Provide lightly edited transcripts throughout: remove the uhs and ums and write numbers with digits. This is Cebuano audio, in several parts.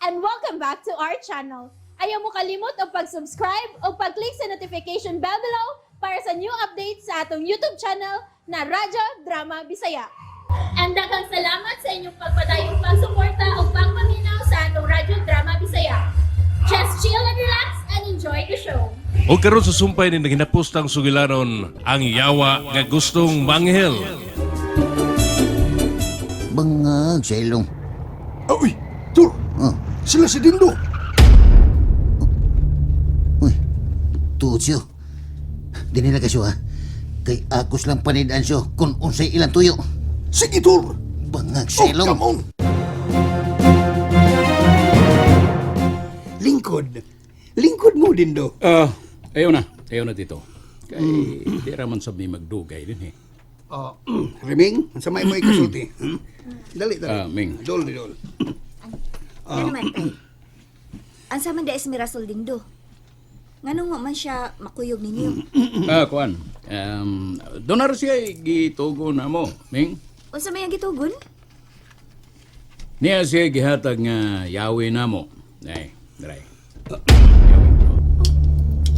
And welcome back to our channel. Ayaw mo kalimot og pag-subscribe o pag-click sa notification bell below para sa new updates sa atong YouTube channel na Radyo Drama Bisaya. And daghang salamat sa inyong pagpadayong pagsuporta o pagpaminaw sa atong Radyo Drama Bisaya. Just chill and relax and enjoy the show. O karon sa sumpay ni naginapustang sugilanon ang yawa nga gustong manghel. Bangag sa ilong. Ah, uy, Tur! Oh. Sila si Dindo. Uy, tuod siyo. Di nila kasyo ha. Kay akos lang panidaan siyo kung unsay ilang tuyo. Sige, Tur! Bangag sa Oh, ilong. come on! Lingkod. Lingkod mo, Dindo. Ah, ayaw na. Ayaw na dito. Kay di raman sab ni magdugay din eh. Ah, Reming, sa may may kasulti. Dali, dali. Ah, Ming. Dol, ni dol. Nga naman, tay. Ansa man dahil si Mirasol Dindo? Nganong wa man siya makuyog ninyo? Ah, kuan. Donar siya gitugo na mo, Ming. Unsa may ang gitugon? Niya siya gihatag nga yawi na mo. Ay, dry.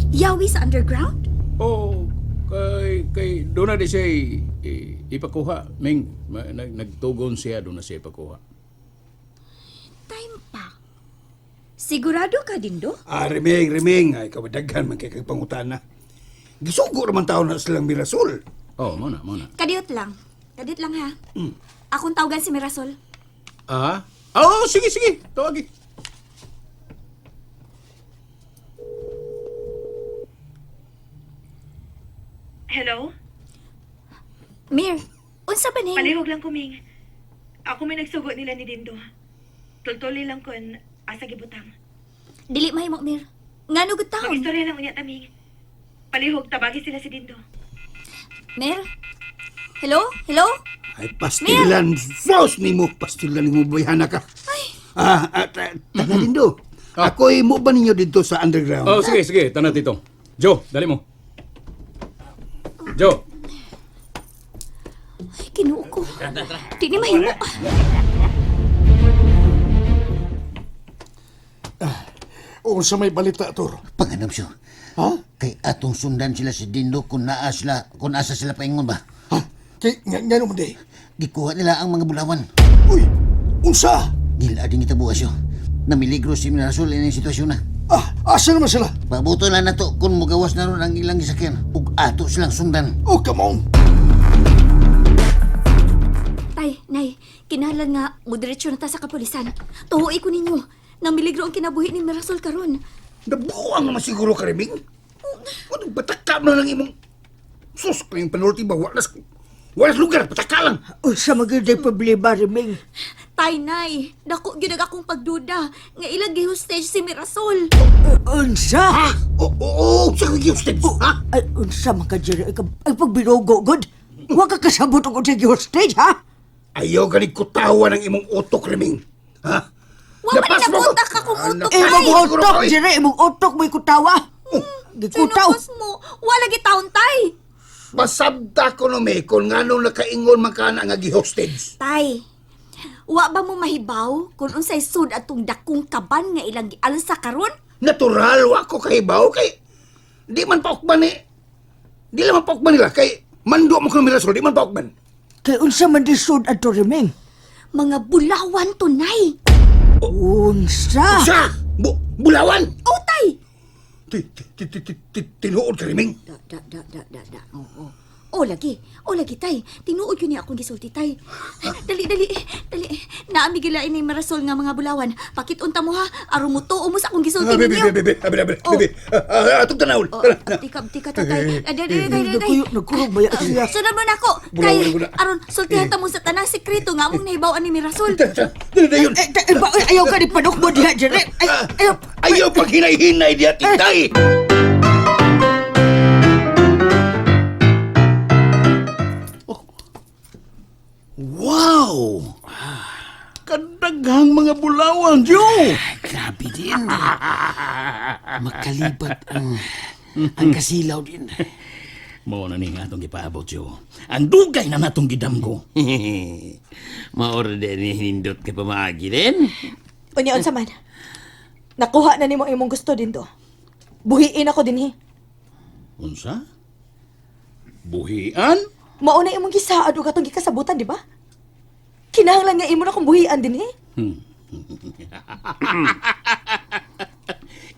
Yawi sa underground? Oh, kay kay doon na di siya ipakuha, Ming. Nagtugon siya doon na siya ipakuha. Time pa. Sigurado ka, Dindo? Ah, Reming, Reming. Ay, kawadaghan man kay kag pangutana. Gisugo raman tao na silang Mirasol. Oh, mo na, mo na. Kadiyot lang. Kadiyot lang ha. Akong tawagan si Mirasol. Ah? Oh, sige, sige. Tawagi. Hello? Mir, unsa ba ning? Palihog lang kuming. Ako may nagsugo nila ni Dindo. Tultuli lang kun asa gibutang. Dili mahimo, Mir. Ngano gud taon? Magistorya lang unya taming. Palihog tabagi sila si Dindo. Mir? Hello? Hello? Ay, pastilan. Sus ni mo, pastilan ni mo, bayhana ka. Ah, ah, taga Dindo. Ako'y mo ba ninyo dito sa underground? Oh, sige, sige. Tanat dito. Joe, dali mo. Joe. Ay, Ginoo ko. Di ni mahimo. Unsa may balita, Tur? Panganam siyo. Ha? Kay atong sundan sila si Dindo kung naa sila, kung asa sila paingon ba. Ha? Kay, nga, nga naman di. Gikuha nila ang mga bulawan. Uy, unsa? Gila din kita buwas siyo. Namiligro si Mirasol ini sitwasyon na. Ah, asa naman sila? Pabuto lang na to kung mugawas na ron ang ilang gisakyan ug ato silang sundan. Oh, come on! Tay, nay, kinahanglan nga mudiretso na ta sa kapulisan. Tuhoy ko ninyo. Namiligro ang kinabuhi ni Mirasol karon. Nabuang naman siguro ka, Reming. Ano, bataka mo na lang imong... Sus, kayong panulti ba? Walas, walas lugar, bataka lang. Unsa man gyud ay problema, Reming? Tay, nay, dako gyud ang akong pagduda nga ilang gihostage si Mirasol. Unsa? Ha? Oo, oo, sa kagiging Ha? Ay, unsa man ka diri? Ay, ay pagbinugo, god. Wa ka kasabot og unsa hostage, ha? Ayaw ganig kutawa ng imong utok, Reming. Ha? Wa man Lapas mo ko. nabutak akong utok, Eh, tay. imong Siguro utok, ka, eh. diri, imong utok mo'y kutawa. Gikutaw. Sinukos mo, wala gitaon tay. Pasabta ko no, me, kung nga nung nakaingon man ka na nga gi-hostage. Tay, wa ba mo mahibaw kung unsay sud atong dakong kaban nga ilang gialsa karon? Natural, wa ko kahibaw, kay... Di man paukban eh. Di lang man paukban nila, kay... Mando mo ko ng Mirasol, di man paukban. Kay unsa man di sud ato, Reming? Mga bulawan tunay. Unsa? Sa! Bulawan! Oh, tay. Tinuod ka, Reming. Da, da, da, da, da, da. Oo. Oh, lagi. Oh, lagi, tay. Tinuod yun niya akong gisulti, tay. Dali, dali, dali. Naami gilain ni Marasol nga mga bulawan. Pakit-unta mo ha. Aron mo tuo mo sa akong gisulti Ah, bebe, ninyo. bebe, bebe, bebe, Oh. bebe. Ah, ah, atong tanawon. Oh, Tara, na. abti ka, abti ka, tatay. Ay, dali, dali, dali, dali. Nagkuyo, nagkurog ba ya siya? Sunod mo na ako. Bulawan Kay, ko na. aron, sultihan ta mo sa tanang sekreto nga among nahibaw-an ni Mirasol. Tara, tara. Dali, dayon. Eh, eh, ba, ay, ayaw ka ni panok mo diha, diri. Ay, ayaw. Ayaw pag hinay-hinay diya, titay. Oh. Wow! Kadaghang mga bulawan, Joe! Grabe din. Makalibat ang kasilaw din. Mao na ni nga atong gipaabot, Joe. Ang dugay na natong gidamgo. Maor din ni hinindot ka pamaagi din. Unya unsa man. Nakuha na nimo imong gusto Dindo. Buhiin ako dinhi. Unsa? Buhian? Mao na imong gisaad ug atong gikasabutan, di ba? Kinahanglan nga imo na kong buhian dinhi.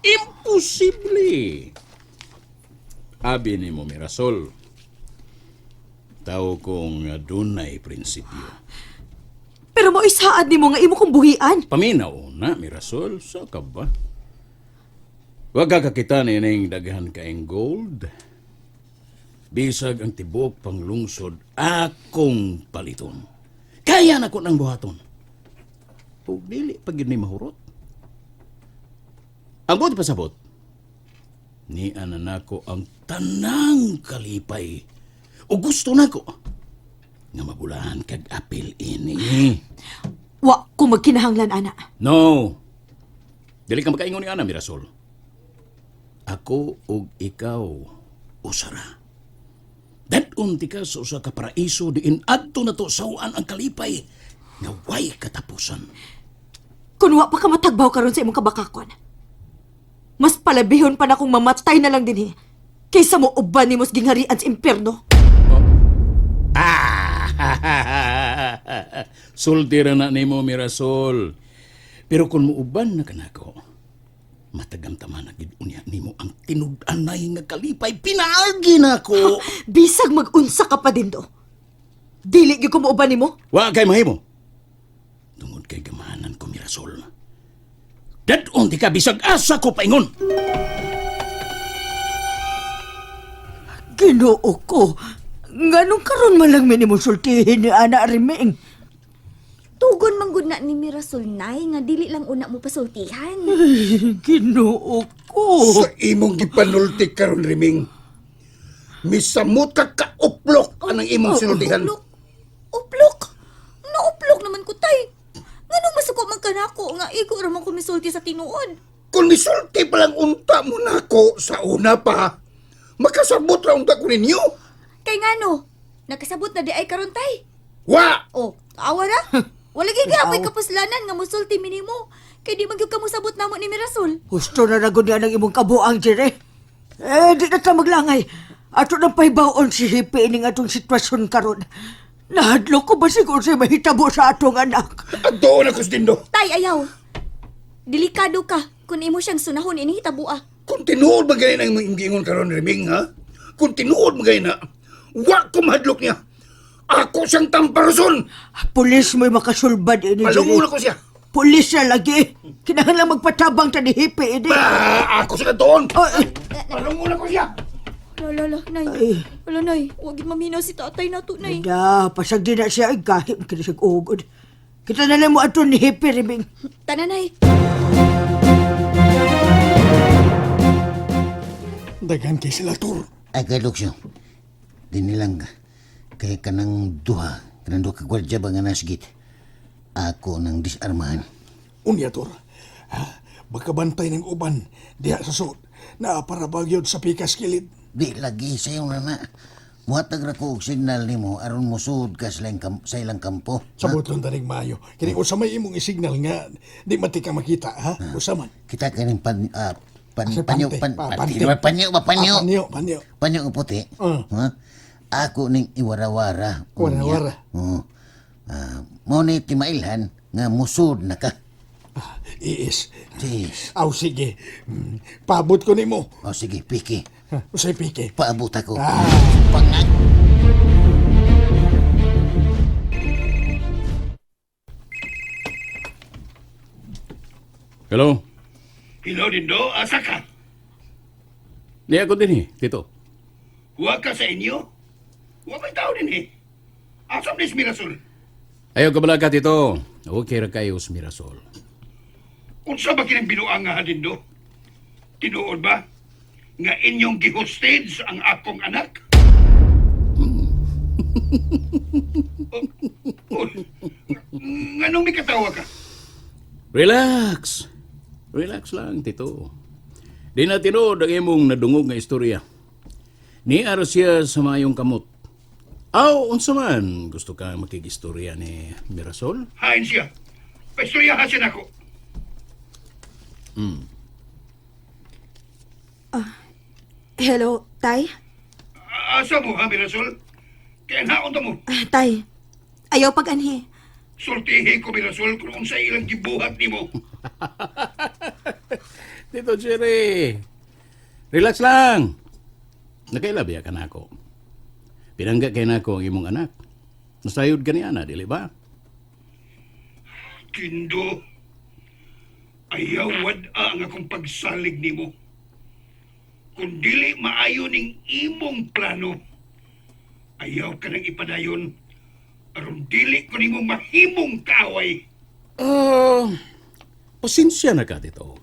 Imposible. Abi ni mo, Mirasol. Tao kong dunay prinsipyo. Pero mao isaad nimo nga imo kong buhian. Paminaw na, Mirasol. Sa ka ba? Wag ka kakita nining daghan kaing gold. Bisag ang tibok panglungsod akong paliton. Kaya na ko ng buhaton. O dili pag yun may mahurot. Ang buot pasabot, ni nako ang tanang kalipay. O gusto nako nga mabulahan kag apil ini. Wa ko magkinahanglan ana. No. Dili ka makaingon ni Ana Mirasol. Ako ug ikaw usara. Dadon ti ka sa usa ka paraiso diin adto na to sawan ang kalipay nga way katapusan. Kun wa pa ka matagbaw karon sa imong kabakakon. Mas palabihon pa na kung mamatay na lang dinhi kaysa mo uban nimo sa gingharian sa impyerno. Ah! Sulti ra na nimo Mirasol. Pero kung muuban na kanako, matagamtaman na gid unya nimo ang tinud-anay nga kalipay pinaagi nako. Bisag mag-unsa ka pa Dindo. Dili gyud ko muuban nimo. Wa kay mahimo. Tungod kay gamahanan ko Mirasol. Dadon di ka bisag asa ko paingon. Ginoo ko. Nganong karon man lang mi nimo sultihin ni Ana Riming. Tugon man gud na ni Mirasol nay nga dili lang una mo pasultihan. Ginoo ko. Sa imong gipanulti karon Riming. Misamot ka kauplok anang imong sinultihan. Uplok. Uplok. Nauplok naman ko tay. Nganong masuko man kanako nga igo ra man ko misulti sa tinuod. Kung misulti pa lang unta mo nako sa una pa, makasabot ra unta ko ninyo. Kay ngano? Nakasabot na di ay karon tay. Wa! Oh, awa na. Wala gyud gyapon kapuslanan nga musulti minimo. Kay di man gyud ka mosabot namo ni Mirasol. Husto na ragon niya ng imong kabuang, Jere. Eh, di na ta maglangay. Ato nang pahibaon si Hipi ining atong sitwasyon karon. Nahadlok ko ba siguro siya mahitabo sa atong anak? Adto na ko sa Dindo. Tay ayaw. Delikado ka kung imo siyang sunahon ini hitabua. Kung tinuod ba ganyan ang imong giingon karon Riming, ha? Kung tinuod ba ganyan na, wa ko mahadlok niya. Ako siyang tamparuson. Pulis mo'y makasulbad ini, Jere. Palungon ako siya. Pulis na lagi. Kinahanglan magpatabang ta ni Hipi ini. Bah, ako siya doon. Oh, eh, Palungon ako siya. Lala, la, nay. Ay. Wala, nay. Huwag gid maminaw si tatay nato, nay. Da, pasag di na siya. Ay, gahim kini siya ugod. Kita na lang mo ato ni Hipi, Riming. Tana, nay. Daghan kay sila, Tor. Ay kay Luxio. Dinilang kay kanang duha ka gwardya ba nga nasgit. Ako nang disarmahan. Unya, Tor. Ha? Baka bantay ng uban diha sa suot na para bagyod sa pikas kilid. Di lagi sayo na na. Muhatag ra ko og signal nimo aron mosuod ka sa ilang, sa ilang kampo. Sa buton tanig maayo. Kini usa may imong isignal nga di man ti ka makita, ha? Usa man. Kita kaning pan, ah, pan, Kasi panyo, pante. pan, Ah, pan, pante. panyo, panyo ba panyo? Ah, panyo, panyo. Panyo nga puti. Ah. Ha? Ako ning iwarawara. Unya. Warawara. Oo. Ah, mao ni timailhan nga musud na ka. Ah, iis. Jeez. Aw, sige. Paabot ko nimo. O sige, piki. Ha, Usay piki. Paabot ako. Ah. Pangag. Hello? Hello, Dindo. Asa ka? Di ako din eh, Tito. Wa ka sa inyo? Wa may tao din eh. Asam ni Mirasol? Ayaw ka bala ka, Tito. Okay ra kayo sa Mirasol. Unsa ba kining binuang nga Dindo? Tinuod ba? Nga inyong gihostage ang akong anak? Oh, oh, nganong may katawa ka? Relax. Relax lang, Tito. Di na tinuod ang imong nadungog nga istorya. Niara siya sa mayong kamot. Aw, unsa man gusto ka makigistorya ni Mirasol? Hain siya. Paistoryahan siya nako. Hello, Tay? Asa mo ha, Mirasol? Kaya naon ta mo? Ah, tay, ayaw pag-anhi. Sultihi ko, Mirasol, kung unsa ilang gibuhat nimo. Tito Jerry, relax lang. Nakailabi ka na ako. Pinangga kay nako ang imong anak. Nasayod ka ni ana, dili ba? Kindo, ayaw wad-a ang akong pagsalig nimo. Kung dili maayo ning imong plano, ayaw ka nang ipadayon aron dili ko nimo mahimong kaaway. Ah, pasensya na ka dito.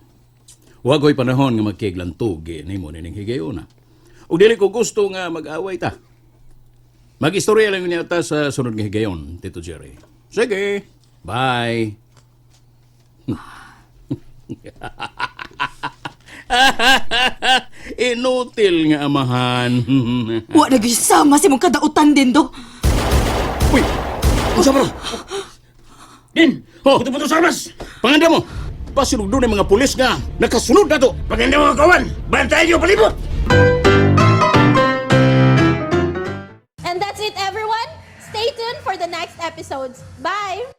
Wa ko'y panahon nga magkiglantog nimo nining higayona. Ug dili ko gusto nga mag-away ta. Mag-istorya lang niya ta sa sunod nga higayon, Tito Jerry. Sige, bye. Inutil nga amahan. Wa na gyud sama sa imong kadautan din do. Uy! Unsa bro? Din! Oh. Puto-puto sa armas! Panganda mo! Pasilog doon mga pulis nga nakasunod na to! Paganda mga kawan! Bantayan niyo palibot! And that's it, everyone. Stay tuned for the next episodes. Bye!